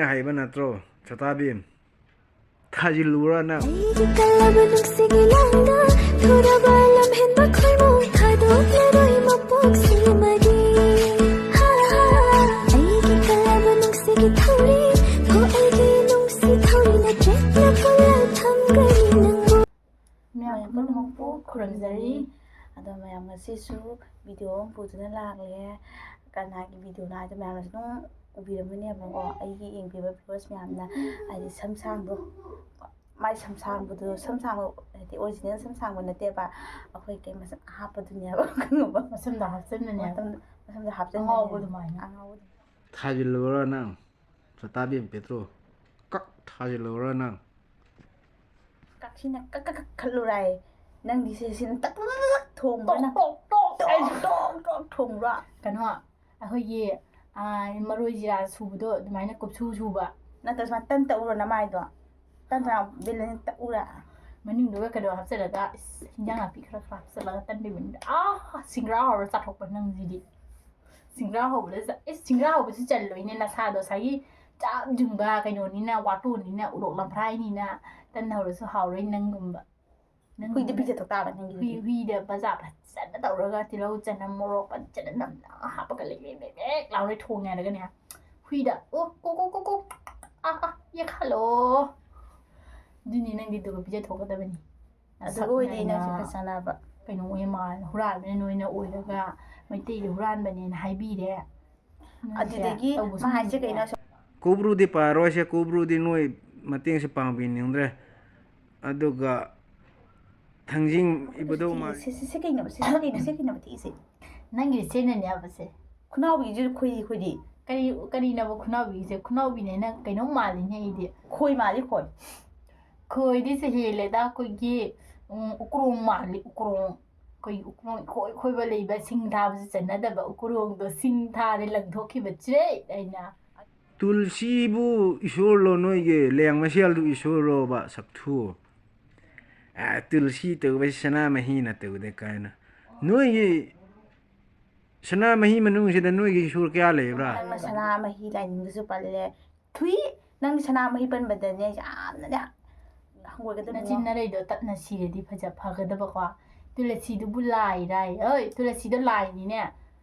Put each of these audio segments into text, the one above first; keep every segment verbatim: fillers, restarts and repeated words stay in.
ꯍꯩꯕ ꯅꯠꯇ꯭ꯔꯣ ꯆꯣꯇꯥ ꯚꯤꯝ? ꯊꯥꯖꯤꯜꯂꯨꯔ ꯅꯪ? ꯑꯩꯒꯤ ꯀꯜꯂꯕ ꯅꯨꯡꯁꯤꯒꯤ ꯂꯥꯡꯗ ꯊꯨꯔꯕ ꯂꯝꯍꯦꯟꯕ ꯈꯣꯏꯃꯨ ꯊꯥꯗꯣꯛꯂꯔꯣꯏ ꯃꯄꯣꯛꯁꯤ ꯃꯔꯤ꯫ ꯍꯥ, ꯍꯥ, ꯑꯩꯒꯤ ꯀꯜꯂꯕ ꯅꯨꯡꯁꯤꯒꯤ ꯊꯧꯔꯤ ꯍꯣ ꯑꯩꯒꯤ ꯅꯨꯡꯁꯤ ꯊꯧꯔꯤꯅ ꯆꯦꯠꯅ ꯄꯨꯜꯂ ꯊꯝꯒꯅꯤ ꯅꯪꯕꯨ꯫ ꯃꯌꯥꯝ ꯄꯨꯝꯅꯃꯛꯄꯨ ꯈꯨꯔꯨꯝꯖꯔꯤ꯫ ꯑꯗꯣ ꯃꯌꯥꯝ ꯉꯁꯤꯁꯨ ꯚꯤꯗꯤꯑꯣ ꯑꯃ ꯄꯨꯗꯨꯅ ꯂꯥꯛꯂꯦ꯫ ꯀꯅꯥꯒꯤ ꯚꯤꯗꯤꯑꯣꯅꯣ ꯍꯥꯏꯗꯣ ꯃꯌꯥꯝꯅꯁꯨ ꯑꯗꯨꯝ ꯎꯕꯤꯔꯝꯒꯅꯦꯕꯀꯣ꯫ ꯑꯩꯒꯤ ꯌꯦꯡꯕꯤꯕ ꯚꯤꯌꯨꯋꯔꯁ ꯃꯌꯥꯝꯅ ꯍꯥꯏꯗꯤ ꯁꯝ ꯁꯥꯡꯗꯣ ꯃꯥꯏ ꯁꯝ ꯁꯥꯡꯕꯗꯣ ꯁꯝ ꯁꯥꯡꯕ ꯍꯥꯏꯗꯤ ꯑꯣꯔꯤꯖꯤꯅꯦꯜ ꯁꯝ ꯁꯥꯡꯕ ꯅꯠꯇꯦꯕ꯫ ꯑꯩꯈꯣꯏ ꯀꯩ ꯃꯁꯝ ꯍꯥꯞꯄꯗꯨꯅꯦꯕ ꯈꯪꯉꯕ? ꯃꯁꯝꯗꯣ ꯍꯥꯞꯆꯟꯕꯅꯦꯕ꯫ ꯃꯇꯝꯗ ꯃꯁꯝꯗ ꯑꯉꯥꯎꯕ ꯍꯥꯞꯆꯟꯕꯅꯦ꯫ ꯑꯗꯨꯃꯥꯏꯅ꯫ ꯑꯉꯥꯎꯕ ꯑꯗꯨꯃꯥꯏꯅ꯫ ꯊꯥꯖꯤꯜꯂꯨꯔ ꯅꯪ? ꯆꯣꯇꯥ ꯚꯤꯝ ꯄꯦꯇ꯭ꯔꯣ, ꯀꯛ ꯊꯥꯖꯤꯜꯂꯨꯔ ꯅꯪ? ꯀꯛꯁꯤꯅ ꯀꯛ ꯀꯛ ꯀꯛ ꯈꯠꯂꯨꯔꯥꯏ꯫ ꯅꯪꯗꯤ ꯁꯤ ꯁꯤꯅ ꯇꯛ ꯇꯛ ꯇꯛ ꯇꯛ ꯊꯣꯡꯕ꯭ꯔꯥ ꯅꯪ? ꯇꯣꯛ ꯇꯣꯛ ꯇꯣꯛ ꯇꯣꯛ ꯇꯣꯛ ꯊꯣꯡꯕ꯭ꯔꯥ? ꯀꯩꯅꯣ ꯑꯩꯈꯣꯏꯒꯤ ꯑꯥ, ꯃꯔꯣꯏ ꯖꯤꯔꯥ ꯁꯨꯕꯗꯣ ꯑꯗꯨꯃꯥꯏꯅ ꯀꯨꯞꯁꯨ ꯁꯨꯕ꯫ ꯅꯠꯇ꯭ꯔ ꯁꯨꯃꯥꯏꯅ ꯇꯟ ꯇꯛꯎꯔꯣ ꯅꯃꯥꯏꯗꯣ? ꯇꯟ ꯇꯛ ꯕꯤꯜꯂꯅꯤ ꯇꯛꯎꯔꯥ? ꯃꯅꯨꯡꯗꯨꯒ ꯀꯩꯅꯣ ꯍꯥꯞꯆꯤꯜꯂꯒ ꯏꯁ, ꯍꯤꯟꯖꯥꯡ ꯅꯥꯄꯤ ꯈꯔ ꯈꯔ ꯍꯥꯞꯆꯤꯜꯂꯒ ꯇꯟꯕꯤ ꯃꯅꯨꯡꯗ ꯑꯥ ꯁꯤꯡꯒ꯭ꯔꯥ ꯍꯧꯔ ꯆꯥꯊꯣꯛꯄ ꯅꯪꯁꯤꯗꯤ꯫ ꯁꯤꯡꯒ꯭ꯔꯥ ꯍꯧꯕꯗ ꯆ- ꯏꯁ, ꯁꯤꯡꯒ꯭ꯔꯥ ꯍꯧꯕꯁꯤ ꯆꯜꯂꯣꯏꯅꯦ ꯅꯁꯥꯗꯣ ꯉꯁꯥꯏꯒꯤ ꯆꯥꯛ ꯌꯨꯡꯕ ꯀꯩꯅꯣꯅꯤꯅ ꯋꯥꯇꯣꯟꯅꯤꯅ ꯎꯔꯣꯛ ꯂꯝꯐ꯭ꯔꯥꯏꯅꯤꯅ ꯇꯟ ꯍꯧꯔꯁꯨ ꯍꯥꯎꯔꯣꯏ ꯅꯪꯒꯨꯝꯕ꯫ ꯅꯪ ꯍꯨꯏꯗ ꯄꯤꯖꯊꯣꯛ ꯇꯥꯕ ꯅꯪꯒꯤ ꯍꯨꯏ ꯍꯨꯏꯗ ꯕꯖꯥꯔ ꯐꯖꯅ ꯇꯧꯔꯒ ꯇꯤꯜꯍꯧ ꯆꯅꯝ ꯃꯣꯔꯣꯛ ꯐꯖꯅ ꯅꯝꯅ ꯍꯥꯞꯄꯒ ꯂꯦꯛ ꯂꯦꯛ ꯂꯦꯛ ꯂꯦꯛ ꯂꯥꯎꯔ ꯊꯣꯡꯉꯦ ꯍꯥꯏꯔꯒꯅꯦ ꯍꯨꯏꯗ ꯑꯣ ꯀꯣ ꯀꯣ ꯀꯣ ꯀꯣ ꯑꯥ ꯑꯥ ꯌꯦꯛꯍꯜꯂꯣ꯫ ꯑꯗꯨꯅꯤ ꯅꯪꯗꯤ ꯑꯗꯨꯒ ꯄꯤꯖꯊꯣꯛꯀꯗꯕꯅꯤ꯫ ꯑꯗꯨꯒ ꯑꯣꯏꯗꯤ ꯅꯪꯁꯨ ꯈꯔ ꯆꯥꯟꯅꯕ꯫ ꯀꯩꯅꯣ ꯑꯣꯏ ꯃꯥꯜꯂꯦ ꯍꯨꯔꯥꯟꯕꯅ ꯅꯣꯏꯅ ꯑꯣꯏꯔꯒ ꯃꯩꯇꯩꯒꯤ ꯍꯨꯔꯥꯟꯕꯅꯦꯅ ꯍꯥꯏꯕꯤꯔꯦ꯫ ꯅꯪꯁꯦ ꯑꯗꯨꯗꯒꯤ ꯇꯧꯕꯁꯨ ꯃꯥ ꯍꯥꯏꯁꯦ ꯉꯝꯗ꯭ꯔꯦ꯫ ꯀꯩꯅꯣ? ꯀꯣꯕ꯭ꯔꯨꯗꯤ ꯄꯥꯔꯣꯏꯁꯦ, ꯀꯣꯕ꯭ꯔꯨꯗꯤ ꯅꯣꯏ ꯃꯇꯦꯡꯁꯦ ꯄꯥꯡꯕꯤꯅꯤꯡꯗ꯭ꯔꯦ꯫ ꯑꯗꯨꯒ ꯊꯥꯡꯖꯤꯡ ꯏꯕꯨꯙꯧ ꯃꯥ ꯁꯤ ꯁꯤ ꯁꯤ ꯀꯩꯅꯣ? ꯁꯤ ꯁꯤ ꯀꯩꯅꯣ? ꯁꯤ ꯀꯩꯅꯣ ꯊꯤꯛꯏꯁꯦ? ꯅꯪꯒꯤ ꯆꯦꯅꯅꯦꯕꯁꯦ꯫ ꯈꯨꯅꯥꯎꯕꯤꯁꯤꯁꯨ ꯈꯨꯏ ꯈꯨꯏꯗꯤ꯫ ꯀꯔꯤ ꯀꯔꯤꯅꯕ ꯈꯨꯅꯥꯎꯕꯤꯁꯦ? ꯈꯨꯅꯥꯎꯕꯤꯅꯦ ꯅꯪ ꯀꯩꯅꯣꯝ ꯃꯥꯜꯂꯤꯅꯦ ꯑꯩꯗꯤ꯫ ꯈꯣꯏ ꯃꯥꯜꯂꯤ ꯈꯣꯏ꯫ ꯈꯣꯏꯗꯤꯁꯦ ꯍꯦꯜꯂꯦꯗ ꯑꯩꯈꯣꯏꯒꯤ ꯎꯝ, ꯎꯀ꯭ꯔꯣꯡ ꯃꯥꯜꯂꯤ ꯎꯀ꯭ꯔꯣꯡ꯫ ꯑꯩꯈꯣꯏꯒꯤ ꯎꯀ꯭ꯔꯣꯡ ꯏꯈꯣꯏ ꯈꯣꯏꯕ ꯂꯩꯕ ꯁꯤꯡ ꯊꯥꯕꯁꯨ ꯆꯟꯅꯗꯕ ꯎꯀ꯭ꯔꯣꯡꯗꯣ ꯁꯤꯡ ꯊꯥꯔꯦ ꯂꯪꯊꯣꯛꯈꯤꯕ ꯆ꯭ꯔꯦ ꯑꯩꯅ꯫ ꯇꯨꯜꯁꯤꯕꯨ ꯏꯁꯣꯔꯂꯣ ꯅꯣꯏꯒꯤ? ꯂꯦꯡ ꯃꯁꯦꯜꯗꯨ ꯏꯁꯣꯔꯂꯣꯕ ꯁꯛꯊꯨ? ꯑꯦ, ꯇꯨꯜꯁꯤ ꯇꯧꯕꯁꯤ ꯁꯅꯥꯃꯍꯤꯅ ꯇꯧꯗꯦ ꯀꯥꯏꯅ꯫ ꯅꯣꯏꯒꯤ ꯁꯅꯥꯃꯍꯤ ꯃꯅꯨꯡꯁꯤꯗ ꯅꯣꯏꯒꯤ ꯏꯁꯣꯔ ꯀꯌꯥ ꯂꯩꯕ꯭ꯔꯥ? ꯅꯪꯅ ꯁꯅꯥꯃꯍꯤ ꯂꯥꯏꯅꯤꯡꯗꯁꯨ ꯄꯜꯂꯦ꯫ ꯊꯨꯏ, ꯅꯪ ꯁꯅꯥꯃꯍꯤ ꯄꯟꯕꯗꯅꯦ ꯌꯥꯝꯅꯅꯦ ꯍꯪꯒꯣꯏꯒꯗꯕꯅꯤ꯫ ꯅꯆꯤꯟ ꯅꯔꯩꯗꯣ ꯇꯠꯅ ꯁꯤꯔꯗꯤ ꯐꯖ ꯐꯒꯗꯕꯀꯣ꯫ ꯇꯨꯂꯁꯤꯗꯨꯕꯨ ꯂꯥꯏꯔꯥꯏ, ꯍꯣꯏ, ꯇꯨꯂꯁꯤꯗꯣ ꯂꯥꯏꯅꯤꯅꯦ꯫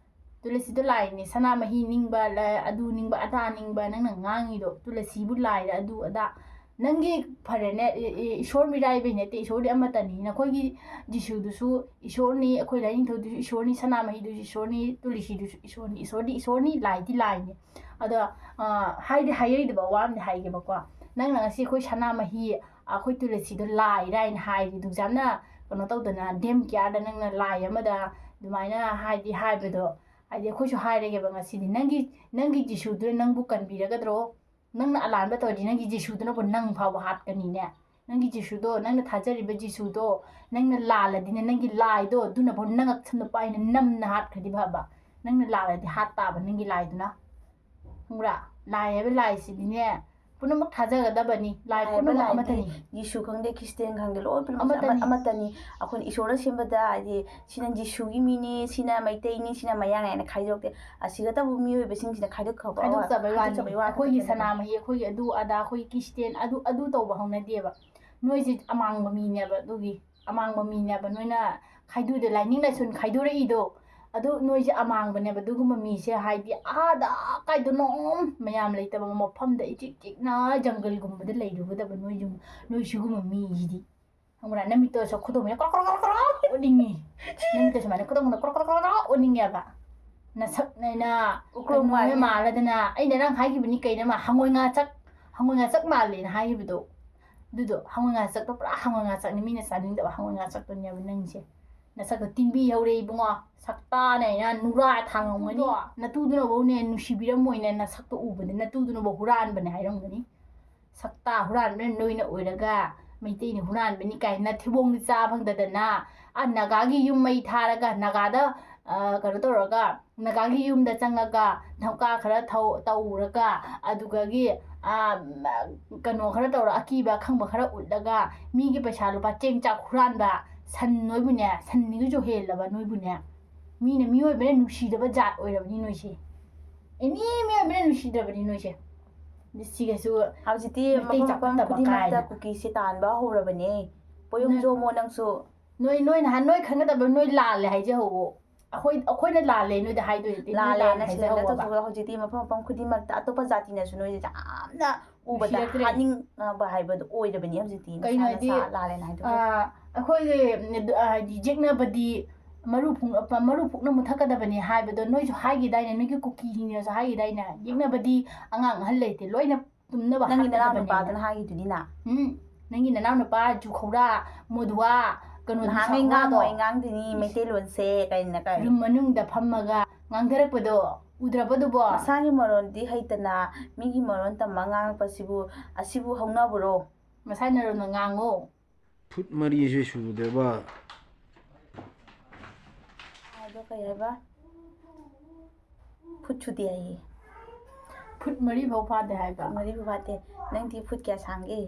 ꯇꯨꯂꯁꯤꯗꯣ ꯂꯥꯏꯅꯤ, ꯁꯅꯥꯃꯍꯤ ꯅꯤꯡꯕ, ꯂ-, ꯑꯗꯨ ꯅꯤꯡꯕ, ꯑꯗꯥ ꯅꯤꯡꯕ, ꯅꯪꯅ ꯉꯥꯡꯉꯤꯗꯣ ꯇꯨꯂꯁꯤꯕꯨ ꯂꯥꯏꯔ ꯑꯗꯨ ꯑꯗꯥ꯫ ꯅꯪꯒꯤ ꯐꯔꯦꯅꯦ, ꯏ-, ꯏ-, ꯏꯁꯣꯔ ꯃꯤꯔꯥꯏꯕꯩ ꯅꯠꯇꯦ, ꯏꯁꯣꯔꯗꯤ ꯑꯃꯠꯇꯅꯤ꯫ ꯅꯈꯣꯏꯒꯤ ꯖꯤꯁꯨꯗꯨꯁꯨ ꯏꯁꯣꯔꯅꯤ, ꯑꯩꯈꯣꯏ ꯂꯥꯏꯅꯤꯡꯊꯧꯗꯨꯁꯨ ꯏꯁꯣꯔꯅꯤ, ꯁꯅꯥꯃꯍꯤꯗꯨꯁꯨ ꯏꯁꯣꯔꯅꯤ, ꯇꯨꯂꯁꯤꯗꯨꯁꯨ ꯏꯁꯣꯔꯅꯤ, ꯏꯁꯣꯔꯗꯤ ꯏꯁꯣꯔꯅꯤ, ꯂꯥꯏꯗꯤ ꯂꯥꯏꯅꯤ꯫ ꯑꯗꯣ, ꯑ, ꯍꯥꯏꯗꯤ ꯍꯥꯏꯔꯛꯏꯗꯕ ꯋꯥ ꯑꯃꯗꯤ ꯍꯥꯏꯒꯦꯕꯀꯣ꯫ ꯅꯪꯅ ꯉꯁꯤ ꯑꯩꯈꯣꯏ ꯁꯅꯥꯃꯍꯤ, ꯑꯩꯈꯣꯏ ꯇꯨꯂꯁꯤꯗꯣ ꯂꯥꯏꯔꯥꯏꯅ ꯍꯥꯏꯔꯤ, ꯑꯗꯨꯛ ꯌꯥꯝꯅ ꯀꯩꯅꯣ ꯇꯧꯗꯅ, ꯗꯦꯝ ꯀꯤꯌꯥꯔꯗ ꯅꯪꯅ ꯂꯥꯏ ꯑꯃꯗ ꯑꯗꯨꯃꯥꯏꯅ ꯍꯥꯏꯗꯤ ꯍꯥꯏꯕꯗꯣ, ꯍꯥꯏꯗꯤ ꯑꯩꯈꯣꯏꯁꯨ ꯍꯥꯏꯔꯒꯦꯕ ꯉꯁꯤꯗꯤ꯫ ꯅꯪꯒꯤ, ꯅꯪꯒꯤ ꯖꯤꯁꯨꯗꯨꯅ ꯅꯪꯕꯨ ꯀꯟꯕꯤꯔꯒꯗ꯭ꯔꯣ? ꯅꯪꯅ ꯑꯂꯥꯟꯕ ꯇꯧꯔꯗꯤ ꯅꯪꯒꯤ ꯖꯤꯁꯨꯗꯨꯅꯕꯨ ꯅꯪ ꯐꯥꯎꯕ ꯍꯥꯠꯀꯅꯤꯅꯦ꯫ ꯅꯪꯒꯤ ꯖꯤꯁꯨꯗꯣ, ꯅꯪꯅ ꯊꯥꯖꯔꯤꯕ ꯖꯤꯁꯨꯗꯣ, ꯅꯪꯅ ꯂꯥꯜꯂꯗꯤꯅꯦ, ꯅꯪꯒꯤ ꯂꯥꯏꯗꯣ ꯑꯗꯨꯅꯐꯥꯎ ꯅꯪ ꯁꯝꯅ ꯄꯥꯏꯅ ꯅꯝꯅ ꯍꯥꯠꯈ꯭ꯔꯗꯤ ꯐꯕ꯫ ꯅꯪꯅ ꯂꯥꯜꯂꯗꯤ ꯍꯥꯠ ꯇꯥꯕ ꯅꯪꯒꯤ ꯂꯥꯏꯗꯨꯅ꯫ ꯈꯪꯕ꯭ꯔꯥ? ꯂꯥꯏ ꯍꯥꯏꯕ ꯂꯥꯏꯁꯤꯗꯤꯅꯦ, ꯄꯨꯝꯅꯃꯛ ꯊꯥꯖꯒꯗꯕꯅꯤ꯫ ꯂꯥꯏ ꯂꯥꯏ ꯍꯥꯏꯕ ꯄꯨꯝꯅꯃꯛ ꯂꯥꯏꯗꯤ ꯑꯃꯠꯇꯅꯤ꯫ ꯖꯤꯁꯨ ꯈꯪꯗꯦ, ꯈ꯭ꯔꯤꯁꯇꯦꯟ ꯈꯪꯗꯦ, ꯂꯣꯏ ꯄꯨꯝꯅꯃꯛꯁꯦ ꯑꯃ-, ꯑꯃꯠꯇꯅꯤ꯫ ꯑꯃꯠꯇꯅꯤ꯫ ꯑꯩꯈꯣꯏꯅ ꯏꯁꯣꯔꯅ ꯁꯦꯝꯕꯗ, ꯍꯥꯏꯗꯤ, ꯁꯤꯅ ꯖꯤꯁꯨꯒꯤ ꯃꯤꯅꯤ, ꯁꯤꯅ ꯃꯩꯇꯩꯅꯤ, ꯁꯤꯅ ꯃꯌꯥꯡꯅꯤ ꯍꯥꯏꯅ ꯈꯥꯏꯗꯣꯛꯇꯦ꯫ ꯑꯁꯤꯒꯇꯕꯨ ꯃꯤꯑꯣꯏꯕꯁꯤꯡꯁꯤꯅ ꯈꯥꯏꯗꯣꯛꯈ꯭ꯔꯕ ꯈꯥꯏꯗꯣꯛꯆꯕꯩ ꯋꯥꯅꯤ꯫ ꯈꯥꯏꯗꯣꯛꯆꯕꯩ ꯋꯥ ꯑꯩꯈꯣꯏꯒꯤ ꯈꯛꯇꯅꯦꯕ꯫ ꯁꯅꯥꯃꯍꯤ, ꯑꯩꯈꯣꯏꯒꯤ ꯑꯗꯨ ꯑꯗꯥ, ꯑꯩꯈꯣꯏꯒꯤ ꯈ꯭ꯔꯤꯁꯇꯦꯟ, ꯑꯗꯨ, ꯑꯗꯨ ꯇꯧꯕ ꯍꯧꯅꯗꯦꯕ꯫ ꯅꯣꯏꯁꯦ ꯑꯃꯥꯡꯕ ꯃꯤꯅꯦꯕ, ꯑꯗꯨꯒꯤ ꯑꯃꯥꯡꯕ ꯃꯤꯅꯦꯕ ꯅꯣꯏꯅ ꯈꯥꯏꯗꯣꯛꯏꯗꯣ, ꯂꯥꯏꯅꯤꯡ ꯂꯥꯏꯁꯣꯟ ꯈꯥꯏꯗꯣꯔꯛꯏꯗꯣ꯫ ꯑꯗꯨ ꯅꯣꯏꯁꯦ ꯑꯃꯥꯡꯕꯅꯦꯕ꯫ ꯑꯗꯨꯒꯨꯝꯕ ꯃꯤꯁꯦ, ꯍꯥꯏꯗꯤ, ꯑꯥꯗ ꯀꯥꯏꯗꯅꯣ ꯃꯌꯥꯝ ꯂꯩꯇꯕ ꯃꯐꯝꯗ ꯏꯆꯤꯛ ꯆꯤꯛꯅ ꯖꯪꯒꯜꯒꯨꯝꯕꯗ ꯂꯩꯔꯨꯒꯗꯕ ꯅꯣꯏꯁꯨ, ꯅꯣꯏ ꯁꯤꯒꯨꯝꯕ ꯃꯤꯁꯤꯗꯤ꯫ ꯈꯪꯕ꯭ꯔꯥ? ꯅꯃꯤꯠꯇꯣ ꯁꯛ ꯈꯨꯗꯣꯡꯕꯤꯅ ꯀ꯭ꯔꯣꯛ ꯀ꯭ꯔꯣꯛ ꯀ꯭ꯔꯣꯛ ꯀ꯭ꯔꯣꯛ ꯑꯣꯠꯅꯤꯡꯉꯤ꯫ ꯅꯃꯤꯠꯇꯣ ꯁꯨꯃꯥꯏꯅ ꯈꯨꯗꯣꯡꯕꯤꯅ ꯀ꯭ꯔꯣꯛ ꯀ꯭ꯔꯣꯛ ꯀ꯭ꯔꯣꯛ ꯀ꯭ꯔꯣꯛ ꯑꯣꯠꯅꯤꯡꯉꯦꯕ꯫ ꯅꯁꯛ ꯅꯩꯅ ꯎꯀ꯭ꯔꯣꯝ ꯀꯩꯅꯣꯅꯦ ꯃꯥꯜꯂꯦ꯫ ꯃꯥꯜꯂꯗꯅ, ꯑꯩꯅ ꯅꯪ ꯍꯥꯏꯈꯤꯕꯅꯤ ꯀꯩꯅꯣ, ꯃꯥ ꯍꯪꯉꯣꯏ ꯉꯥꯆꯛ, ꯍꯪꯉꯣꯏ ꯉꯥꯆꯛ ꯃꯥꯜꯂꯦꯅ ꯍꯥꯏꯈꯤꯕꯗꯣ꯫ ꯑꯗꯨꯗꯣ ꯍꯪꯉꯣꯏ ꯉꯥꯆꯛꯇꯣ ꯄꯨꯔꯥ ꯍꯪꯉꯣꯏ ꯉꯥꯆꯛꯅꯤ, ꯃꯤꯅ ꯆꯥꯅꯤꯡꯗꯕ ꯍꯪꯉꯣꯏ ꯉꯥꯆꯛꯇꯨꯅꯦꯕ ꯅꯪꯁꯦ꯫ ꯅꯁꯛꯇꯣ ꯇꯤꯟꯕꯤ ꯍꯧꯔꯦ ꯏꯕꯨꯡꯉꯣ, ꯁꯛꯇꯥꯅ ꯑꯩꯅ ꯅꯨꯔꯥ ꯊꯥꯡꯉꯝꯒꯅꯤ꯫ ꯅꯇꯨꯗꯣ, ꯅꯇꯨꯗꯨꯅꯐꯧꯅꯦ ꯅꯨꯡꯁꯤꯕꯤꯔꯝꯃꯣꯏꯅꯦ, ꯅꯁꯛꯇꯣ ꯎꯕꯗ ꯅꯇꯨꯗꯨꯅꯐꯧ ꯍꯨꯔꯥꯟꯕꯅꯦ ꯍꯥꯏꯔꯝꯒꯅꯤ꯫ ꯁꯛꯇꯥ ꯍꯨꯔꯥꯟꯕꯅ ꯅꯣꯏꯅ ꯑꯣꯏꯔꯒ ꯃꯩꯇꯩꯅ ꯍꯨꯔꯥꯟꯕꯅꯤ ꯀꯥꯏꯅ ꯊꯤꯕꯣꯡꯗꯤ ꯆꯥ ꯐꯪꯗꯗꯅ, ꯑꯥ ꯅꯥꯒꯥꯒꯤ ꯌꯨꯝ ꯃꯩ ꯊꯥꯔꯒ ꯅꯥꯒꯥꯗ, ꯑ, ꯀꯩꯅꯣ ꯇꯧꯔꯒ, ꯅꯥꯒꯥꯒꯤ ꯌꯨꯝꯗ ꯆꯪꯉꯒ ꯙꯝꯀꯥ ꯈꯔ ꯊꯧ-, ꯇꯧꯔꯒ, ꯑꯗꯨꯒꯒꯤ, ꯑ, ꯀꯩꯅꯣ ꯈꯔ ꯇꯧꯔ, ꯑꯀꯤꯕ ꯑꯈꯪꯕ ꯈꯔ ꯎꯠꯂꯒ ꯃꯤꯒꯤ ꯄꯩꯁꯥ ꯂꯨꯄꯥ ꯆꯦꯡ ꯆꯥꯛ ꯍꯨꯔꯥꯟꯕ ꯁꯟ ꯅꯣꯏꯕꯨꯅꯦ, ꯁꯟꯗꯒꯤꯁꯨ ꯍꯦꯜꯂꯕ ꯅꯣꯏꯕꯨꯅꯦ꯫ ꯃꯤꯅ ꯃꯤꯑꯣꯏꯕꯅ ꯅꯨꯡꯁꯤꯗꯕ ꯖꯥꯠ ꯑꯣꯏꯔꯕꯅꯤ ꯅꯣꯏꯁꯦ꯫ ꯑꯦꯅꯤ ꯃꯤꯑꯣꯏꯕꯅ ꯅꯨꯡꯁꯤꯗ꯭ꯔꯕꯅꯤ ꯅꯣꯏꯁꯦ꯫ ꯁꯤꯒꯁꯨ ꯍꯧꯖꯤꯛꯇꯤ ꯃꯩꯇꯩ ꯃꯐꯝ ꯃꯐꯝ ꯆꯥꯎꯈꯠꯇꯕ ꯈꯨꯗꯤꯡꯃꯛꯇ ꯀꯥꯏꯅ꯫ ꯀꯨꯀꯤꯁꯦ ꯇꯥꯟꯕ ꯍꯧꯔꯕꯅꯦ꯫ ꯄꯣꯌꯣꯡ ꯅꯪ- ꯖꯣꯃꯣ ꯅꯪꯁꯨ꯫ ꯅꯣꯏ ꯅꯣꯏ ꯅꯍꯥꯟ ꯅꯣꯏ ꯈꯪꯒꯗꯕ, ꯅꯣꯏ ꯂꯥꯜꯂꯦ ꯍꯥꯏꯖꯍꯧꯋꯣ꯫ ꯑꯩꯈꯣꯏ ꯑꯩꯈꯣꯏꯅ ꯂꯥꯜꯂꯦ ꯅꯣꯏꯗ ꯍꯥꯏꯗꯣꯏꯗꯤ, ꯅꯣꯏ ꯂꯥꯜꯂꯦꯅ ꯂꯥꯜꯂꯦ ꯁꯤꯂꯦꯟꯗꯔ ꯍꯥꯏꯖꯍꯧꯋꯣꯕ꯫ ꯇꯧꯊꯣꯛꯑꯒ ꯍꯧꯖꯤꯛꯇꯤ ꯃꯐꯝ ꯃꯐꯝ ꯈꯨꯗꯤꯡꯃꯛꯇ ꯑꯇꯣꯞꯄ ꯖꯥꯇꯤꯅꯁꯨ ꯅꯣꯏꯁꯦ ꯌꯥꯝꯅ ꯎꯕꯗ ꯅꯨꯡꯁꯤꯔꯛꯇ꯭ꯔꯦ꯫ ꯍꯥꯠꯅꯤꯡꯕ ꯍꯥꯏꯕꯗꯣ ꯑꯣꯏꯔꯕꯅꯤ ꯍꯧꯖꯤꯛꯇꯤ꯫ ꯀꯩꯅꯣ ꯅꯁꯥ ꯍꯥꯏꯗꯤ, ꯅꯁꯥ ꯂꯥꯜꯂꯦꯅ ꯍꯥꯏꯗꯣꯛꯑꯣ꯫ ꯑꯥ, ꯑꯩꯈꯣꯏꯒꯤ, ꯑ, ꯍꯥꯏꯗꯤ ꯌꯦꯛꯅꯕꯗꯤ ꯃꯔꯨ ꯐꯨꯡ-, ꯃꯔꯨ ꯄꯨꯛꯅ ꯃꯨꯊꯛꯀꯗꯕꯅꯤ ꯍꯥꯏꯕꯗꯣ ꯅꯣꯏꯁꯨ ꯍꯥꯏꯈꯤꯗꯥꯏꯅꯦ, ꯅꯣꯏꯒꯤ ꯀꯨꯀꯤꯁꯤꯡꯅꯁꯨ ꯍꯥꯏꯈꯤꯗꯥꯏꯅꯦ, ꯌꯦꯛꯅꯕꯗꯤ ꯑꯉꯥꯡ ꯑꯍꯜ ꯂꯩꯇꯦ, ꯂꯣꯏꯅ ꯇꯨꯝꯅꯕ ꯅꯪꯒꯤ ꯅꯅꯥꯎ ꯍꯥꯠꯀꯗꯕꯅꯦꯅ꯫ ꯅꯨꯄꯥꯗꯨꯅ ꯍꯥꯏꯈꯤꯗꯨꯗꯤꯅ꯫ ꯎꯝ, ꯅꯪꯒꯤ ꯅꯅꯥꯎ ꯅꯨꯄꯥ ꯖꯨꯈꯧꯔꯥ, ꯃꯣꯗꯨꯋꯥ, ꯀꯩꯅꯣꯗꯨ ꯅꯍꯥꯟꯉꯩ ꯁꯥꯈꯧꯔꯥꯗꯣ꯫ ꯉꯥꯡꯉꯣꯏ ꯉꯥꯡꯗꯣꯏꯅꯤ ꯃꯩꯇꯩꯂꯣꯟꯁꯦ ꯀꯩꯅ ꯀꯩ꯫ ꯔꯨꯝ ꯃꯅꯨꯡꯗ ꯐꯝꯃꯒ ꯉꯥꯡꯊꯔꯛꯄꯗꯣ ꯎꯗ꯭ꯔꯕꯗꯨꯕꯣ? ꯃꯁꯥꯒꯤ ꯃꯔꯣꯟꯗꯤ ꯍꯩꯇꯅ ꯃꯤꯒꯤ ꯃꯔꯣꯟ ꯇꯝꯃ ꯉꯥꯡꯉꯛꯄꯁꯤꯕꯨ, ꯑꯁꯤꯕꯨ ꯍꯧꯅꯕ꯭ꯔꯣ? ꯃꯁꯥꯏ ꯅꯔꯣꯟꯗ ꯉꯥꯡꯉꯣ꯫ ꯐꯨꯠ ꯃꯔꯤꯁꯦ ꯁꯨꯗꯦꯕ꯫ ꯍꯥꯏꯗꯣ ꯀꯩ ꯍꯥꯏꯕ? ꯐꯨꯠ ꯁꯨꯗꯦ ꯍꯥꯏꯌꯦ꯫ ꯐꯨꯠ ꯃꯔꯤ ꯐꯥꯎ ꯐꯥꯗꯦ ꯍꯥꯏꯕ꯫ ꯐꯨꯠ ꯃꯔꯤ ꯐꯥꯎ ꯐꯥꯗꯦ꯫ ꯅꯪꯗꯤ ꯐꯨꯠ ꯀꯌꯥ ꯁꯥꯡꯒꯦ?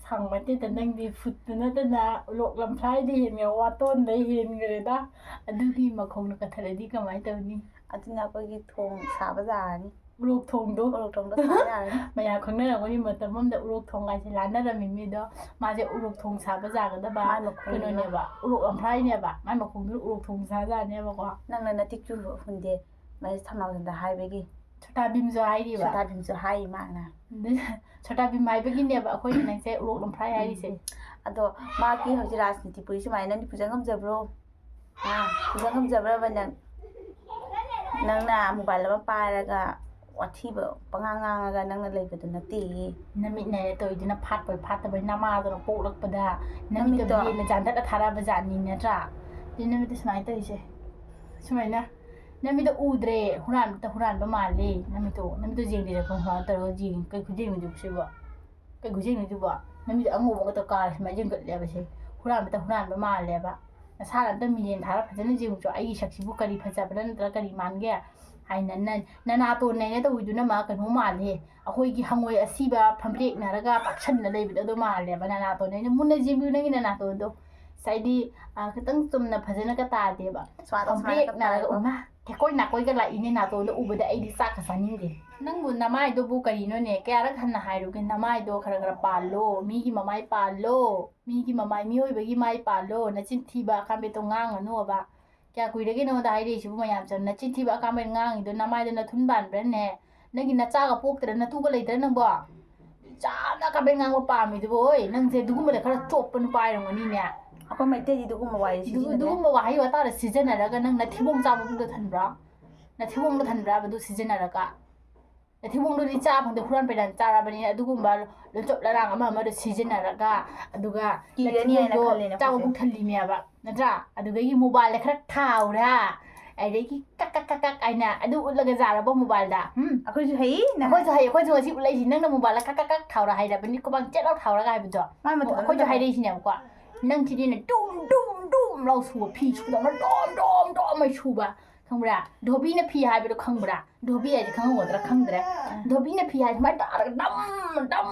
ꯁꯥꯡꯕ ꯅꯠꯇꯦꯗ, ꯅꯪꯗꯤ ꯐꯨꯠꯇꯨ ꯅꯠꯇꯅ ꯎꯔꯣꯛ ꯂꯝꯐ꯭ꯔꯥꯏꯗ ꯍꯦꯟꯒ꯭ꯔꯦ, ꯋꯥꯇꯣꯟꯗ ꯍꯦꯟꯒ꯭ꯔꯦꯗ꯫ ꯑꯗꯨꯒꯤ ꯃꯈꯣꯡꯅ ꯀꯊꯔꯗꯤ ꯀꯃꯥꯏꯅ ꯇꯧꯅꯤ? ꯑꯗꯨꯅ ꯑꯩꯈꯣꯏꯒꯤ ꯊꯣꯡ ꯁꯥꯕ ꯌꯥꯔꯅꯤ꯫ ꯎꯔꯣꯛ ꯊꯣꯡꯗꯣ꯫ ꯎꯔꯣꯛ ꯊꯣꯡꯗꯣ ꯁꯥꯕ ꯌꯥꯔꯅꯤ꯫ ꯃꯌꯥꯝ ꯈꯪꯅꯔꯝꯒꯅꯤ, ꯃꯇꯝ ꯑꯃꯗ ꯎꯔꯣꯛ ꯊꯣꯡ ꯀꯥꯏꯁꯦ ꯂꯥꯟꯅꯔꯝꯃꯤ ꯃꯤꯗꯣ꯫ ꯃꯥꯁꯦ ꯎꯔꯣꯛ ꯊꯣꯡ ꯁꯥꯕ ꯌꯥꯒꯗꯕ ꯃꯥꯏ ꯃꯈꯣꯡꯗꯨꯅ꯫ ꯀꯩꯅꯣꯅꯦꯕ, ꯎꯔꯣꯛ ꯂꯝꯐ꯭ꯔꯥꯏꯅꯦꯕ꯫ ꯃꯥꯏ ꯃꯈꯣꯡꯗꯨꯅ ꯎꯔꯣꯛ ꯊꯣꯡ ꯁꯥꯖꯥꯅꯦꯕꯀꯣ꯫ ꯅꯪꯅ ꯅꯇꯤꯛꯁꯨ ꯍꯨꯟꯗꯦ꯫ ꯃꯍꯦꯁ ꯊꯧꯅꯥꯎꯖꯝꯗ ꯍꯥꯏꯕꯒꯤ꯫ ꯁꯣꯇꯥ ꯚꯤꯝꯁꯨ ꯍꯥꯏꯔꯤꯕ꯫ ꯁꯣꯇꯥ ꯚꯤꯝꯁꯨ ꯍꯥꯏ ꯃꯥꯅ꯫ ꯁꯣꯇꯥ ꯚꯤꯝ ꯍꯥꯏꯕꯒꯤꯅꯦꯕ ꯑꯩꯈꯣꯏꯅ ꯅꯪꯁꯦ ꯎꯔꯣꯛ ꯂꯝꯐ꯭ꯔꯥꯏ ꯍꯥꯏꯔꯤꯁꯦ꯫ ꯑꯗꯣ ꯃꯥꯒꯤ ꯍꯧꯖꯤꯛ ꯔꯥꯖꯅꯤꯇꯤ ꯄꯨꯔꯤ ꯁꯨꯃꯥꯏꯅ ꯅꯪꯗꯤ ꯄꯨꯖ ꯉꯝꯖꯕ꯭ꯔꯣ? ꯑꯥ, ꯄꯨꯖ ꯉꯝꯖꯕ꯭ꯔꯕ ꯅꯪ? ꯅꯪꯅ ꯃꯣꯕꯥꯏꯜ ꯑꯃ ꯄꯥꯏꯔꯒ ꯋꯥꯊꯤꯕ ꯄꯉꯥꯡ ꯉꯥꯡꯉꯒ ꯅꯪꯅ ꯂꯩꯕꯗꯨ ꯅꯠꯇꯦꯌꯦ꯫ ꯅꯃꯤꯠꯅ ꯇꯧꯔꯤꯗꯨꯅ ꯐꯥꯠꯄꯣꯏ ꯐꯥꯠꯇꯕꯣꯏ, ꯅꯃꯥꯗꯨꯅ ꯄꯣꯛꯂꯛꯄꯗ ꯅꯃꯤꯠꯇꯣ ꯅꯃꯤꯠꯇꯣ꯫ ꯍꯦꯜꯂ ꯖꯥꯟꯗꯠ ꯊꯥꯔꯛꯑꯕ ꯖꯥꯠꯅꯤ ꯅꯠꯇ꯭ꯔꯥ? ꯑꯗꯨ ꯅꯃꯤꯠꯇꯣ ꯁꯨꯃꯥꯏꯅ ꯇꯧꯔꯤꯁꯦ, ꯁꯨꯃꯥꯏꯅ ꯅꯃꯤꯠꯇꯣ ꯎꯗ꯭ꯔꯦ, ꯍꯨꯔꯥꯟꯕꯇ ꯍꯨꯔꯥꯟꯕ ꯃꯥꯜꯂꯦ꯫ ꯅꯃꯤꯠꯇꯣ ꯅꯃꯤꯠꯇꯣ ꯌꯦꯡꯗꯦ, ꯀꯩꯅꯣ ꯇꯧꯔꯒ ꯌꯦꯡꯉꯤ꯫ ꯀꯩ ꯈꯨꯌꯦꯡꯅꯣ ꯁꯤꯕꯣ? ꯀꯩ ꯈꯨꯌꯦꯡꯅꯣ ꯁꯤꯕꯣ? ꯅꯃꯤꯠꯇꯣ ꯑꯉꯧꯕ ꯑꯃꯒ ꯀꯥꯔ ꯁꯨꯃꯥꯏꯅ ꯌꯦꯡꯒꯠꯂꯦꯕ ꯁꯦ꯫ ꯍꯨꯔꯥꯟꯕꯇ ꯍꯨꯔꯥꯟꯕ ꯃꯥꯜꯂꯦꯕ꯫ ꯅꯁꯥꯅ ꯑꯝꯇ ꯃꯤꯡꯖꯦꯜ ꯊꯥꯔ ꯐꯖꯅ ꯌꯦꯡꯉꯨꯆꯣ꯫ ꯑꯩꯒꯤ ꯁꯛꯁꯤꯕꯨ ꯀꯔꯤ ꯐꯖꯕ꯭ꯔꯥ ꯅꯠꯇ꯭ꯔꯒ ꯀꯔꯤ ꯃꯥꯟꯒꯦ? ꯍꯥꯏꯅ ꯅ-, ꯅꯅꯥꯇꯣꯟ ꯅꯩꯅ ꯇꯧꯔꯤꯗꯨꯅ ꯃꯥ ꯀꯩꯅꯣ ꯃꯥꯜꯂꯦ꯫ ꯑꯩꯈꯣꯏꯒꯤ ꯍꯪꯉꯣꯏ ꯑꯁꯤꯕ ꯐꯝꯕ꯭ꯔꯦꯛꯅꯔꯒ ꯄꯥꯛꯁꯟꯅ ꯂꯩꯕꯗꯣ ꯑꯗꯨ ꯃꯥꯜꯂꯦꯕ ꯅꯅꯥꯇꯣꯟ ꯅꯩꯅ꯫ ꯃꯨꯟꯅ ꯌꯦꯡꯕꯤꯌꯨ ꯅꯪꯒꯤ ꯅꯅꯥꯇꯣꯟꯗꯣ꯫ ꯉꯁꯥꯏꯗꯤ, ꯑ, ꯈꯤꯇꯪ ꯆꯨꯝꯅ ꯐꯖꯅꯒ ꯇꯥꯗꯦꯕ꯫ ꯁ꯭ꯋꯥꯗ ꯁꯨꯃꯥꯏꯅ ꯈꯝꯕ꯭ꯔꯦꯛꯅꯔꯒ ꯇꯥꯏꯀꯣ꯫ ꯎꯃ ꯊꯦꯀꯣꯏ ꯅꯥꯀꯣꯏꯒ ꯂꯥꯛꯏꯅꯦ ꯅꯥꯇꯣꯟꯗ ꯎꯕꯗ꯫ ꯑꯩꯗꯤ ꯆꯥꯛꯀ ꯆꯥꯅꯤꯡꯗꯦ꯫ ꯅꯪꯕꯨ ꯅꯃꯥꯏꯗꯨꯕꯨ ꯀꯔꯤꯅꯣꯅꯦ? ꯀꯌꯥꯔꯛ ꯍꯟꯅ ꯍꯥꯏꯔꯨꯒꯦ? ꯅꯃꯥꯏꯗꯣ ꯈꯔ ꯈꯔ ꯄꯥꯜꯂꯣ, ꯃꯤꯒꯤ ꯃꯃꯥꯏ ꯄꯥꯜꯂꯣ, ꯃꯤꯒꯤ ꯃꯃꯥꯏ, ꯃꯤꯑꯣꯏꯕꯒꯤ ꯃꯥꯏ ꯄꯥꯜꯂꯣ꯫ ꯅꯆꯤꯟ ꯊꯤꯕ ꯑꯀꯥꯝꯕꯦꯠꯇꯣ ꯉꯥꯡꯉꯅꯨꯕ꯫ ꯀꯌꯥ ꯀꯨꯏꯔꯒꯦ ꯅꯉꯣꯟꯗ ꯍꯥꯏꯔꯛꯏꯁꯤꯕꯨ ꯃꯌꯥꯝ ꯆꯪ? ꯅꯆꯤꯟ ꯊꯤꯕ ꯑꯀꯥꯝꯕꯦꯠ ꯉꯥꯡꯉꯤꯗꯣ ꯅꯃꯥꯏꯗꯣ ꯅꯊꯨꯟ ꯕꯥꯟꯕ꯭ꯔꯅꯦ? ꯅꯪꯒꯤ ꯅꯆꯥꯒ ꯄꯣꯛꯇ꯭ꯔ, ꯅꯇꯨꯒ ꯂꯩꯇ꯭ꯔ ꯅꯪꯕꯣ? ꯆꯥꯅ ꯑꯀꯥꯝꯕꯦꯠ ꯉꯥꯡꯕ ꯄꯥꯝꯃꯤꯗꯨꯕꯨ, ꯍꯣꯏ, ꯅꯪꯁꯦ ꯑꯗꯨꯒꯨꯝꯕꯗ ꯈꯔ ꯆꯣꯞꯄ ꯅꯨꯄꯥ ꯑꯣꯏꯔꯝꯒꯅꯤꯅꯦ꯫ ꯑꯩꯈꯣꯏ ꯃꯩꯇꯩꯗꯤ ꯑꯗꯨꯒꯨꯝꯕ ꯋꯥꯍꯩ ꯑꯗꯨ- ꯁꯤꯖꯤꯟꯅꯗꯦ꯫ ꯑꯗꯨꯒꯨꯝꯕ ꯋꯥꯍꯩ ꯋꯥꯇꯥꯗ ꯁꯤꯖꯤꯟꯅꯔꯒ ꯅꯪ ꯅꯊꯤꯕꯣꯡ ꯆꯥꯕ ꯄꯨꯛꯇ ꯊꯟꯕ꯭ꯔꯥ? ꯅꯊꯤꯕꯣꯡꯗ ꯊꯟꯕ꯭ꯔꯥꯕ ꯑꯗꯨ ꯁꯤꯖꯤꯟꯅꯔꯒ? ꯅꯊꯤꯕꯣꯡꯗꯨꯗꯤ ꯆꯥ ꯐꯪꯗꯦ, ꯍꯨꯔꯥꯟ ꯄꯩꯔꯥꯟ ꯆꯥꯔꯕꯅꯤꯅ ꯑꯗꯨꯒꯨꯝꯕ ꯂꯣꯟꯆꯣꯞ ꯂꯔꯥꯡ ꯑꯃ ꯑꯃꯗ ꯁꯤꯖꯤꯟꯅꯔꯒ, ꯑꯗꯨꯒ ꯀꯤꯔꯅꯤ ꯍꯥꯏꯅ ꯅꯊꯤꯕꯣꯡꯗꯣ ꯈꯜꯂꯦꯅ ꯆꯥꯕ ꯑꯩꯈꯣꯏꯁꯦ꯫ ꯄꯨꯛ ꯊꯜꯂꯤꯅꯦꯕ, ꯅꯠꯇ꯭ꯔꯥ? ꯑꯗꯨꯗꯒꯤ ꯃꯣꯕꯥꯏꯜꯗ ꯈꯔ ꯊꯥꯎꯔꯥ, ꯑꯗꯒꯤ ꯀꯛ ꯀꯛ ꯀꯛ ꯀꯛ ꯍꯥꯏꯅ ꯑꯗꯨ ꯎꯠꯂꯒ ꯖꯥꯔꯕꯣ ꯃꯣꯕꯥꯏꯜꯗ? ꯎꯝ? ꯑꯩꯈꯣꯏꯁꯨ ꯍꯩ ꯅꯪ ꯑꯩꯈꯣꯏꯁꯨ ꯍꯩ, ꯑꯩꯈꯣꯏꯁꯨ ꯉꯁꯤ ꯎꯠꯂꯛꯏꯁꯤ ꯅꯪꯅ ꯃꯣꯕꯥꯏꯜꯗ ꯀꯛ ꯀꯛ ꯀꯛ ꯊꯥꯎꯔꯥ ꯍꯥꯏꯔꯕꯅꯤ, ꯈꯨꯕꯥꯡ ꯆꯦꯠ ꯂꯥꯎ ꯊꯥꯎꯔꯒ ꯍꯥꯏꯕꯗꯣ꯫ ꯃꯥꯏ ꯃꯇꯧꯗ ꯑꯩꯈꯣꯏꯁꯨ ꯅꯠꯇꯕ꯫ ꯍꯥꯏꯔꯛꯏꯁꯤꯅꯦꯕꯀꯣ꯫ ꯅꯪꯁꯤꯗꯤꯅꯦ ꯗꯨꯝ ꯗꯨꯝ ꯗꯨꯝ ꯂꯥꯎ ꯁꯨꯕ, ꯐꯤ ꯁꯨꯗꯧꯅ ꯗꯣꯝ ꯗꯣꯝ ꯗꯣꯝ ꯑꯩ ꯁꯨꯕ, ꯈꯪꯕ꯭ꯔꯥ? ꯙꯣꯕꯤꯅ ꯐꯤ ꯍꯥꯏꯕꯗꯣ ꯈꯪꯕ꯭ꯔꯥ? ꯙꯣꯕꯤ ꯍꯥꯏꯁꯦ ꯈꯪꯉꯝꯒꯗ꯭ꯔꯥ ꯈꯪꯗ꯭ꯔꯦ꯫ ꯙꯣꯕꯤꯅ ꯐꯤ ꯍꯥꯏꯁꯦ ꯁꯨꯃꯥꯏꯅ ꯇꯥꯔꯒ ꯗꯝ ꯗꯝ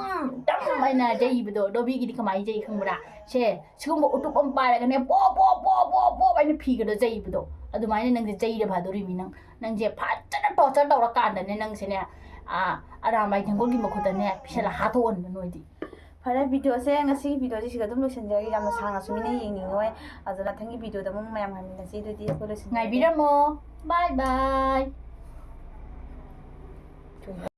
ꯗꯝ ꯍꯥꯏꯅ ꯌꯩꯕꯗꯣ, ꯙꯣꯕꯤꯒꯤꯗꯤ ꯀꯃꯥꯏꯅ ꯌꯩ ꯈꯪꯕ꯭ꯔꯥ? ꯁꯦ, ꯁꯤꯒꯨꯝꯕ ꯎꯇꯨꯞ ꯑꯃ ꯄꯥꯏꯔꯒꯅꯦ ꯄꯣꯞ ꯄꯣꯞ ꯄꯣꯞ ꯄꯣꯞ ꯄꯣꯞ ꯍꯥꯏꯅ ꯐꯤꯒꯗꯣ ꯌꯩꯕꯗꯣ, ꯑꯗꯨꯃꯥꯏꯅ ꯅꯪꯁꯦ ꯌꯩꯔ ꯐꯗꯣꯔꯤꯃꯤ ꯅꯪ꯫ ꯅꯪꯁꯦ ꯐꯖꯅ ꯇꯣꯔꯆꯔ ꯇꯧꯔꯀꯥꯟꯗꯅꯦ ꯅꯪꯁꯦꯅꯦ, ꯑꯥ, ꯑꯔꯥꯝꯕꯥꯏ ꯊꯦꯡꯒꯣꯜꯒꯤ ꯃꯈꯨꯠꯇꯅꯦ ꯄꯤꯁꯜꯂ ꯍꯥꯠꯇꯣꯛꯍꯟꯕ ꯅꯣꯏꯗꯤ꯫ ꯐꯔꯦ, ꯚꯤꯗꯤꯑꯣꯁꯦ, ꯉꯁꯤꯒꯤ ꯚꯤꯗꯤꯑꯣꯁꯦ ꯁꯤꯗ ꯑꯗꯨꯝ ꯂꯣꯏꯁꯤꯟꯖꯔꯒꯦ꯫ ꯌꯥꯝꯅ ꯁꯥꯡꯅꯁꯨ ꯃꯤꯅ ꯌꯦꯡꯅꯤꯡꯉꯣꯏ꯫ ꯑꯗꯣ ꯃꯊꯪꯒꯤ ꯚꯤꯗꯤꯑꯣꯗ ꯑꯃꯨꯛ ꯃꯌꯥꯝ ꯍꯟꯃꯤꯟꯅꯁꯤ꯫ ꯑꯗꯨꯗꯤ ꯑꯩꯈꯣꯏ ꯂꯣꯏꯁꯤꯟꯖꯔꯒꯦ꯫ ꯉꯥꯏꯕꯤꯔꯝꯃꯣ꯫ ꯕꯥꯏ ꯕꯥꯏ꯫